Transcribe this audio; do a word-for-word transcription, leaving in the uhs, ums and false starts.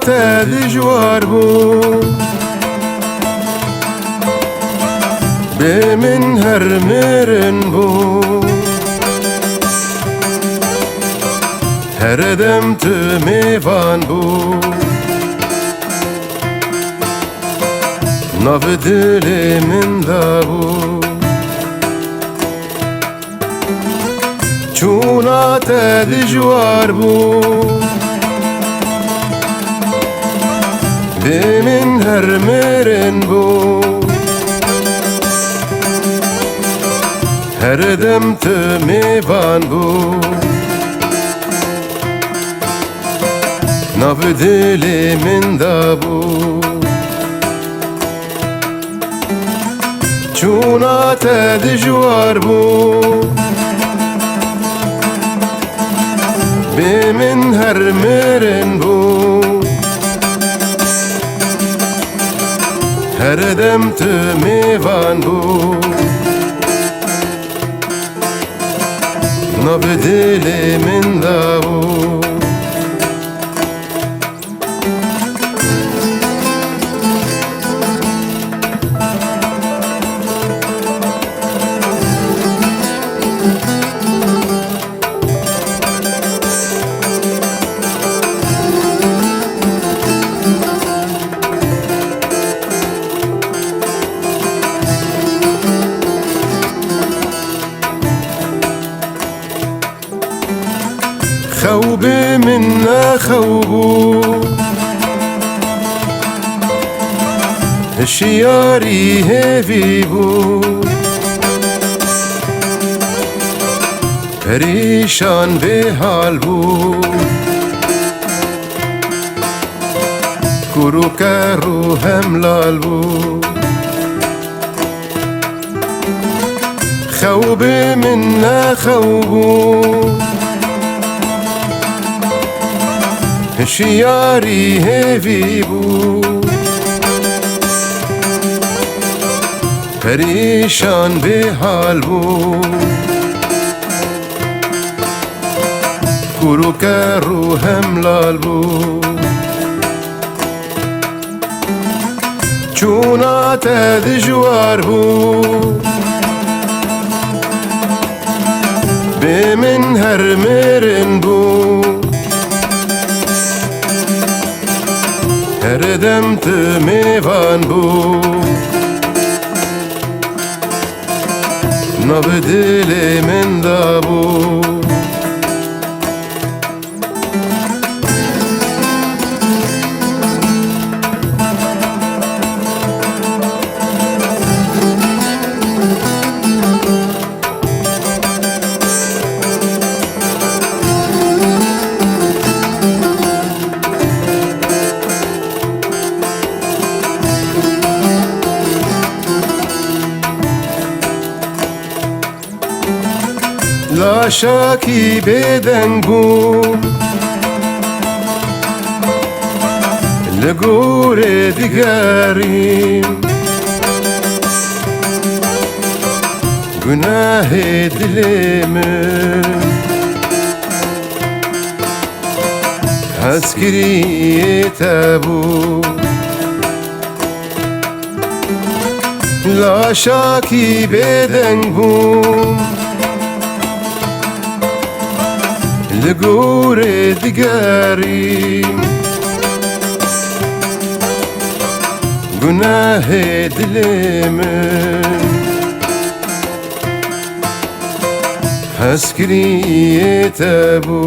te dijwar bû, bê min her mirin bû. Her dem tu mêvan bû, nav dilê min de bû. Çûna te dijwar bû, bê min her mirin bû. Her dem tu mêvan bû, nav dilê min de bû. Çûna te dijwar bû, bê min her mirin bû. Her dem tu mêvan bû, nav dilê min de bû. Xew bê min ne xew bû, hişyarî hêvî bû, perîşan bêhal bû, kûr û ker û hemlal bû. Xew bê min ne xew bû, hişyarî hêvî bû, perîşan bêhal bû, kûr û ker û hemlal bû. Çûna te dijwar bû, bê min her mirin bû. Her dem tu mêvan bû, nav dilê min de bû. Laşakî bêdeng bûm, li gorê digerîm, gunehê dilê min, hezkiriyê te bû. Laşakî bêdeng bûm, li gorê digerîm, gunehê dilê min, hezkiriyê te bû.